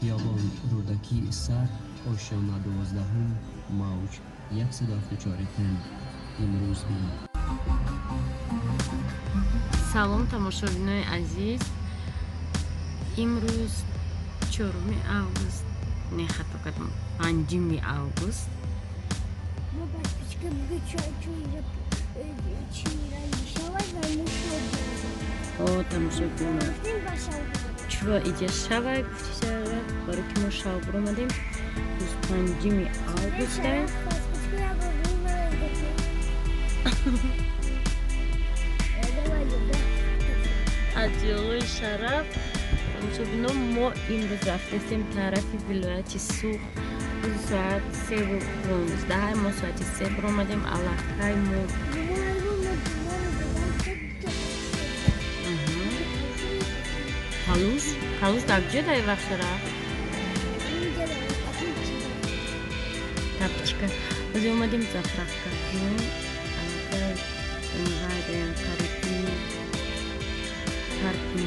Хиёбон Рӯдакӣ 100, ошёна 12-ум, мавҷ 174 FM. Имрӯз бин. Салом, тамошобинои азиз. Имрӯз 4 август, не, хато кардам, 5 август. Мо подписчика буги чи шавад ва мо шод. О, тамошобино. Рафтем ба шав. Чуро иҷа шавай гуфти шавад, барои ки мо шав буромадем. Рӯз 5 августа. Подписчика я буду Давай, да. Аз ҷилои шараф, тамошобино, мо имрӯз рафтестем тарафи вилояти Суғд. Рӯзи соат 3:15, мо соати 3 буромадем, аллакай мо Калуш, Калуш дар куҷо дар вақт шараф? Тапочка. Ози омадем заправка кунем. Аллакай вайдаям қариби парки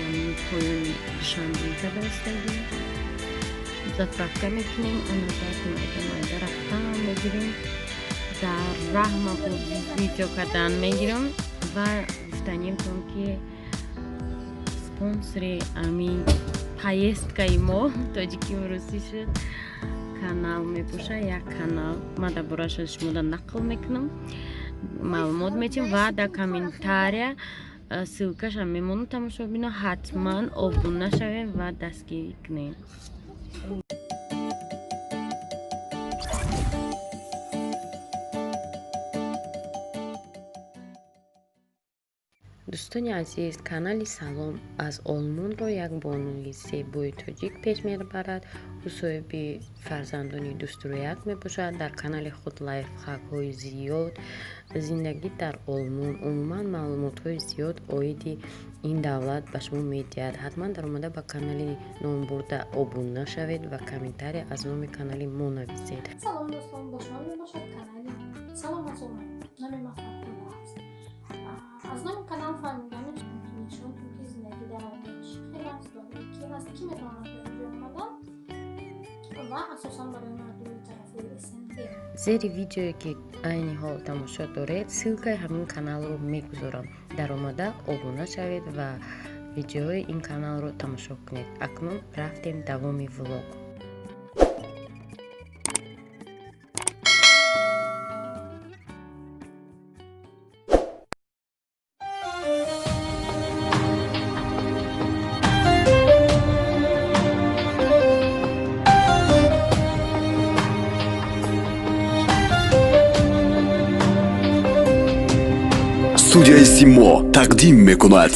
яъни поёни Душанбе кадастагӣ. Заправка мекунем, ана баъд майда майда рафтан мегирем. Дар раҳ ма бо видео кардан мегирам ва гуфтаниемтон, ки спонсори ами поездкаи мо, тоҷиким русӣ шуд, канал мебошад. Як канал ман дар бораашон шумода нақл мекунам, маълумот метиҳам ва дар комментария ссылкаша мемонам. Тамошобино, ҳатман обуна шавем ва дастгирӣ кунем. Дӯстони азиз, канали Салом аз Олмонро як бонуи зебои тоҷик пеш мебарад. Ӯ соҳиби фарзандони дӯстрӯяк мебошад. Дар канали худ лайфхакҳои зиёд, зиндагӣ дар Олмон, умуман маълумотҳои зиёд оиди ин давлат ба шумо медиҳад. Ҳатман даромада ба канали номбурда обуна шавед ва комментария аз номи канали мо нависед. Салом, дӯстон, бо шумо мебошад канали Салом аз Олмон. Номи ман Фархунда аст. Аз номи канал фаҳмида мешавад, ки нишонтон, ки зиндагӣ дар Олмон чӣ хел аст, барои ки аст, кӣ метавонад ба инҷо омадан ва асосан барои мардуми тарафи СНГ. Зери видеое, ки айни ҳол тамошо доред, ссылкаи ҳамин каналро мегузорам. Даромада обуна шавед ва видеоҳои ин каналро тамошо кунед. Акнун рафтем давоми влог. Студияи Симо тақдим мекунад.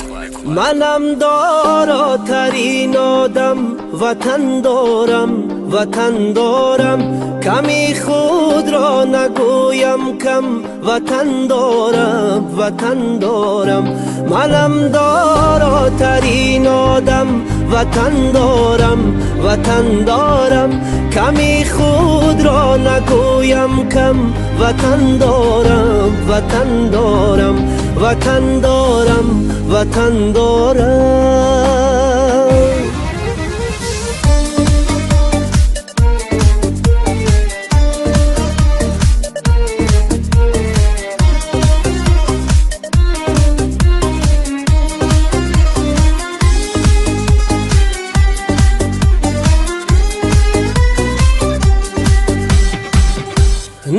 Манам доротарин одам, ватан дорам, ватан дорам. Ками худро нагӯям кам, ватан дорам, ватан дорам. Манам доротарин одам, ватан дорам, ватан дорам. Ками худро нагӯям кам, ватан дорам, ватан дорам, ватан дорам, ватан дорам.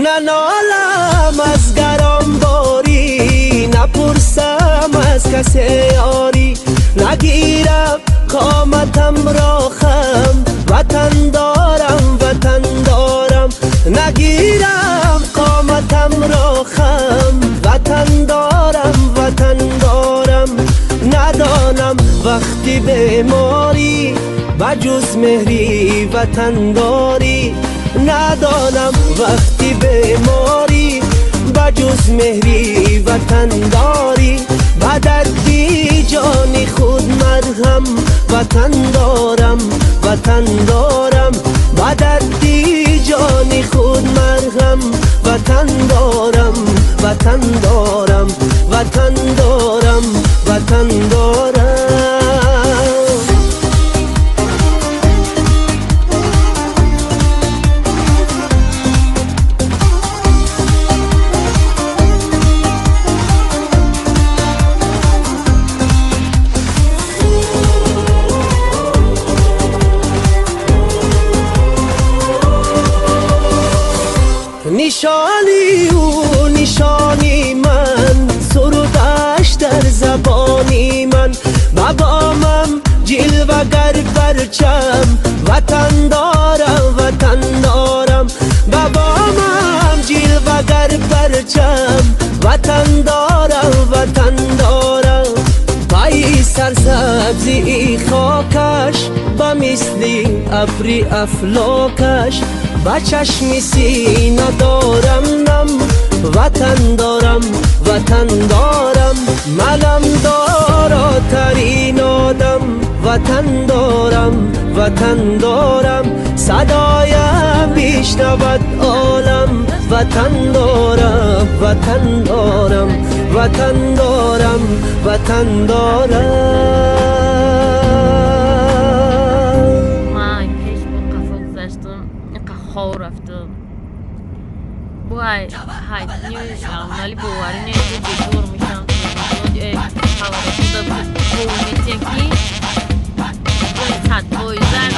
Нанолам аз гаронборӣ, напурсам аз касе ёрӣ, нагирам қоматамро хам, ватан дорам, ватан дорам. Нагирам қоматамро хам, ватан дорам, ватан дорам. Надонам вақти беморӣ ба ҷуз меҳри ватандорӣ, надонам вақти беморӣ ба ҷуз меҳри ватандорӣ. Ба дарди ҷони худ марҳам, ватан дорам, ватан дорам. Ба дарди ҷони худ марҳам, ватан дорам, ватан дорам, ватан дорам, ватан дорам. Нишони ӯ нишони ман, сурудаш дар забони ман. Ба бомам ҷилвагар парчам, ватан дорам, ватан дорам. Ба бомам ҷилвагар парчам, ватан дорам, ватан дорам. Пайи сарсабзии хокаш, ба мисли абри афлокаш, ба чашми сина дорам нам, ватан дорам, ватан дорам. Манам доротарин одам, ватан дорам, ватан дорам. Садоям бишнавад олам, ватан дорам, ватан дорам, ватан дорам, ватан дорам. Ман пеш бо қафо гузаштам, иқа хов рафтам. Бой ҳайтни амали боварӣ не, бедор мешам. Хабаршуда метия ки 100%.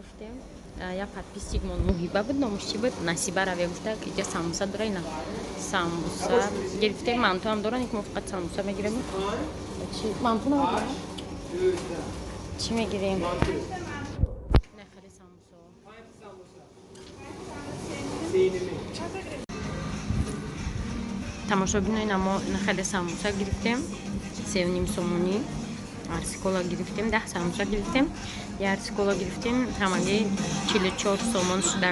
Ёфтем. Як подписчикмон Муҳиба буд, номаш чӣ буд, Насиба раве гуфта, иҷа самбуса дора, ина самбуса гирифтем. Мантуам доран, ки мо фақат самбуса мегирем. Чи манту намегирем, чӣ мегирем? Нахали самбуса. Тамошобино, ина мо нахали самбуса гирифтем, 3,5 сомонӣ. Арсикола гирифтем, 10 самбуса гирифтем, як арсикола гирифтем, ҳамагӣ 44 сомон шуда.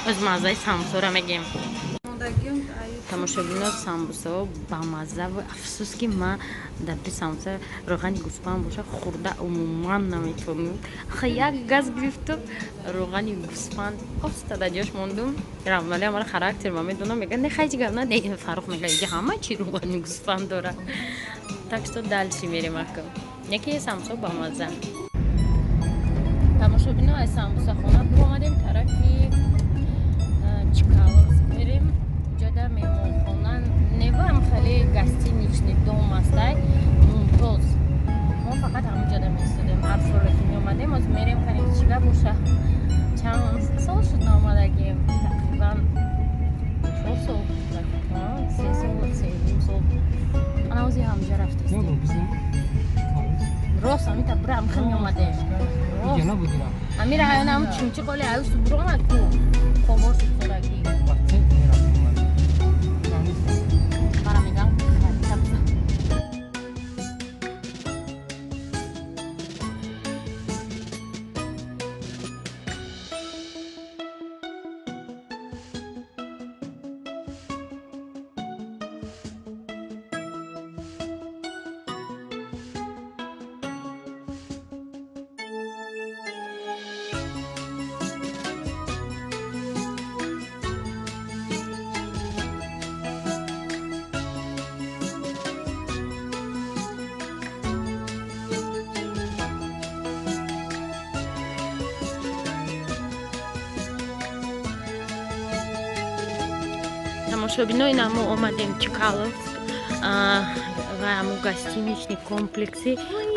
Оз маззаи самбусаро мегем. Тамошобино, самбусао бамазза ва афсӯс, ки ман дар ду самбуса роғани гӯспанд боша, хӯрда умуман наметавонам. Аха, як газ гирифту роғани гӯспанд оста дар ҷош мондум. Рамали амара характер ма медонам, мега не, хай, ҷигар на, Фарух мега, иҷа ҳама чи роғани гӯспанд дора. Так что дальше мерем акам. Яке самбуса бамазза. Тамошобино, аз самбусахона биромадем, тарафи Чкаловск мерем. Ҷода меҳмонхона невам, хеле гостиничный дом астай, мумтоз. Мо фақат ҳамон ҷода месудем ҳар соле ки меомадем. Оз мерем, канем чига боша. Чанд сол шуд наомадагим, тақрибан 4 сол, 3 сол, 3.5 сол. Ана ози ҳамҷа рафтастем. Рост ҳамита бирам, хел меомадем. Амира ҳаёнам чунчи қоли аюсу буромад ку хобор шуд хӯрагӣ. Мара мегам, харита бизан. Тамошобино, ина мо омадем Чкаловск ва ҳамун гостиничный комплекси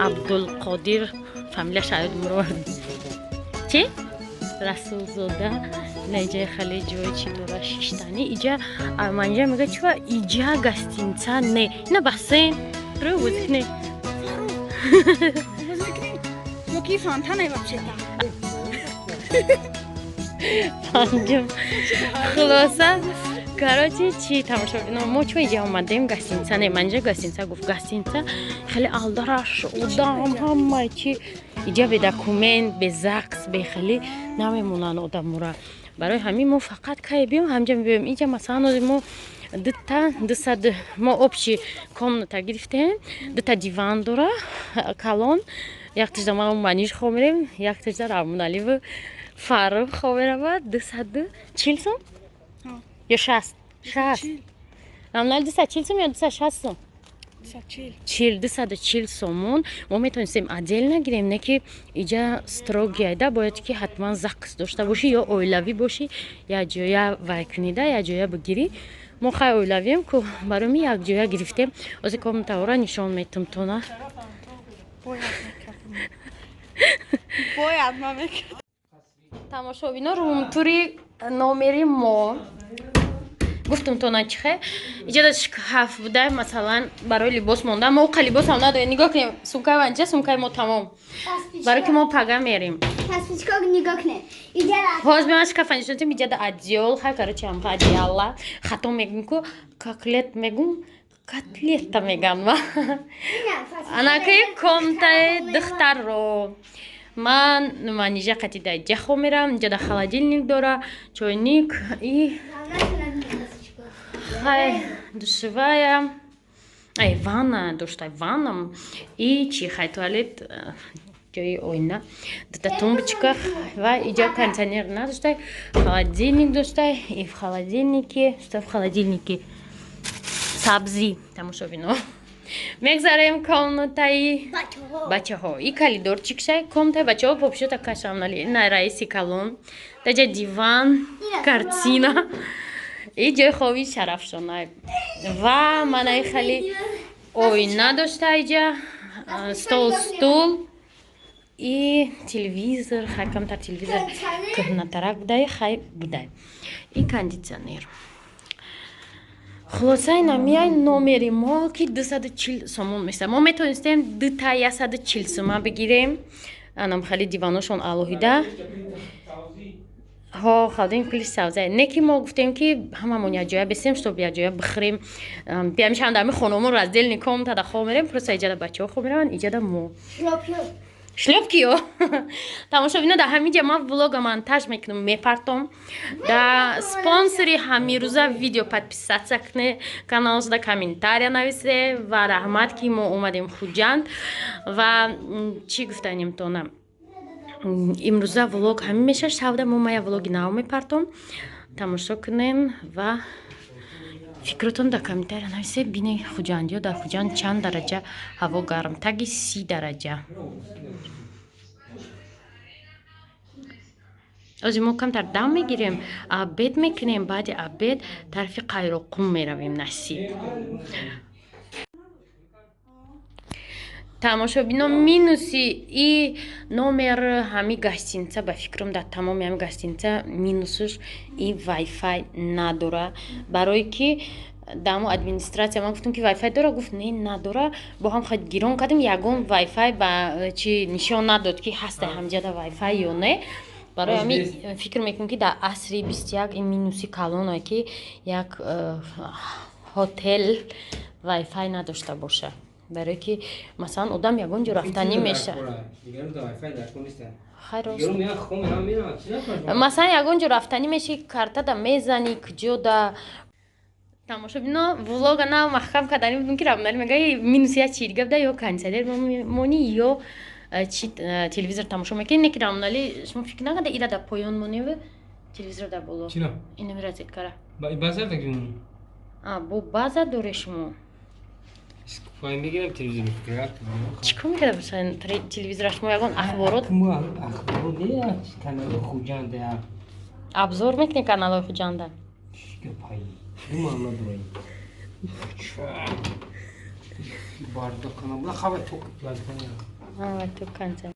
Абдулқодир, фамилияш аёд муровард чи, Расулзода. Ина иҷа хеле ҷои чи дора, шиштанӣ. Иҷа манҷа мега чива, иҷа гостиница не, ина бассейн рӯ бозикне. Ёки фонтане вообще-то. Панҷум. Хулоса, короче, чи, тамошобино, мо чо иҷа омадем, гостиница не, манҷа гостиница гуфт, гостиница хеле алдараш, одам, ҳама чи. Иҷа бе документ, бе ЗАГС, бе хеле намемонанд одамура. Барои ҳамин мо фақат кай биём, ҳамҷа мебиём. Иҷа масалан ози мо дута 200 мо общий комната гирифтем, дута диван дора калон, якташда ман Маниш хоб мерем, якташда Рамуналиву Фаррух хоб меравад. 240 сум ё 60 Рамунали, 240 сум ё 260 сум? Чил, 240 сомон. Мо метавонистем отдельно гирем, не ки иҷа строгий айда, бояд ки ҳатман ЗАГС дошта бошӣ ё оилавӣ бошӣ, якҷоя вай кунида, якҷоя бигирӣ. Мо хай оилавием ку, барои ми якҷоя гирифтем. Ози комнатаҳоро нишон метум тона. Бояд ма мекардам. Тамошобино, румтури номери мо гуфтум тона чихе. Иҷода шкаф буда, масалан барои либос монда. Мо уқа либосам надорем, нигоҳ кунем, сумкаи ванҷа, сумкаи мо тамом, барои ки мо пага мерем. Пасичко нигоҳ кунед. Иҷа Ҳоз мема шкафа нишонтем. Иҷода одеял, хай, короче, ҳамқа одеяла. Хато мегум ку, коклет мегум, котлета мегам ма. Анаки комнатаи духтарро ман Манижа қати дар иҷа хоб мерам. Иҷода холодильник дора, чойник и хай, душевая, ай, ванна дошта, ванна и чи, хай, туалет, ҷои оина, дута тумбочка ва иҷа кондиционер надоштай, холодильник доштай. И в холодильнике что, в холодильнике сабзӣ. Тамошобино, мегзарем комнатаи бачаҳо и коридорчикшай, комнатаи бачаҳо попшота кашамнали на раиси калон. Даҷа диван, картина и ҷои хоби Шарафшона ва манаи хеле оина дошта, иҷа стол, стул и телевизор. Хай, камтар телевизор кӯҳнатарак будай, хай, будай, и кондитсионер. Хулоса, инамияй номери мо, ки 240 сомон места. Мо метавонистем дута 140 сума бигирем, анам хеле диваношон алоҳида ҳо, холодильник пули савза. Не ки мо гуфтем, ки ҳамамон якҷоя бесем, чтоб якҷоя бихӯрем. Биамиша дар ми хономон раздельный комната хоб мерем, просто иҷада бачаҳо хоб мераванд, иҷада мо. Шлёпки ё. Тамошобино, дар ҳамин ҷа ман влога монтаж мекунам, мепартом. Да спонсори ҳамирӯза видео подписаться кне, каналшда комментария нависе ва раҳмат, ки мо омадем Хуҷанд. Ва чӣ гуфтанем тона, имрӯза влог ҳамин меша. Шавда мо мая влоги нав мепартом, тамошо кунем ва фикротон дар комментария нависе. Бине, хуҷандиё, дар Хуҷанд чанд дараҷа ҳаво гарм? Таги 30 дараҷа. Ози мо камтар дам мегирем, обед мекунем, баъди обед тарафи Қайроқум меравем, насиб. Тамошобино, минуси и номер ҳами гостиница, ба фикрам, дар тамоми ҳами гостиница минусш и вайфай надора, барое ки дамо администратсия ман гуфтам, ки вайфай дора, гуфт, не, надора. Бо ҳам хеле гирон кардем, ягон вайфай ба чи нишон надод, ки ҳаста ҳамҷада вайфай ё не. Барои ҳамин фикр мекунем, ки дар асри 21 ин минуси калоне, ки як ҳотел вайфай надошта боша, барое ки масалан одам ягон ҷо рафтанӣ меша, масалан ягон ҷо рафтанӣ меши, картада мезанӣ куҷода. Тамошобино, влога на маҳкам кардани будем, ки Рамнали мега, минуси як чи дига буда: ё кондиционер монӣ, ё чи телевизор тамошо мекунӣ. Не ки, Рамнали, шумо фикр накарда, ира дар поён моневу телевизор дар боло, инами розеткара бо база доре шумо. Мегирам телевизор. Чӣ кор мекарда бошад телевизора шумо? Ягон ахборот? Ахборот не, канали Хуҷанда. Обзор мекунӣ каналҳои Хуҷанда? Думам надорем. Бардак канал. Хава ток. Ток конца.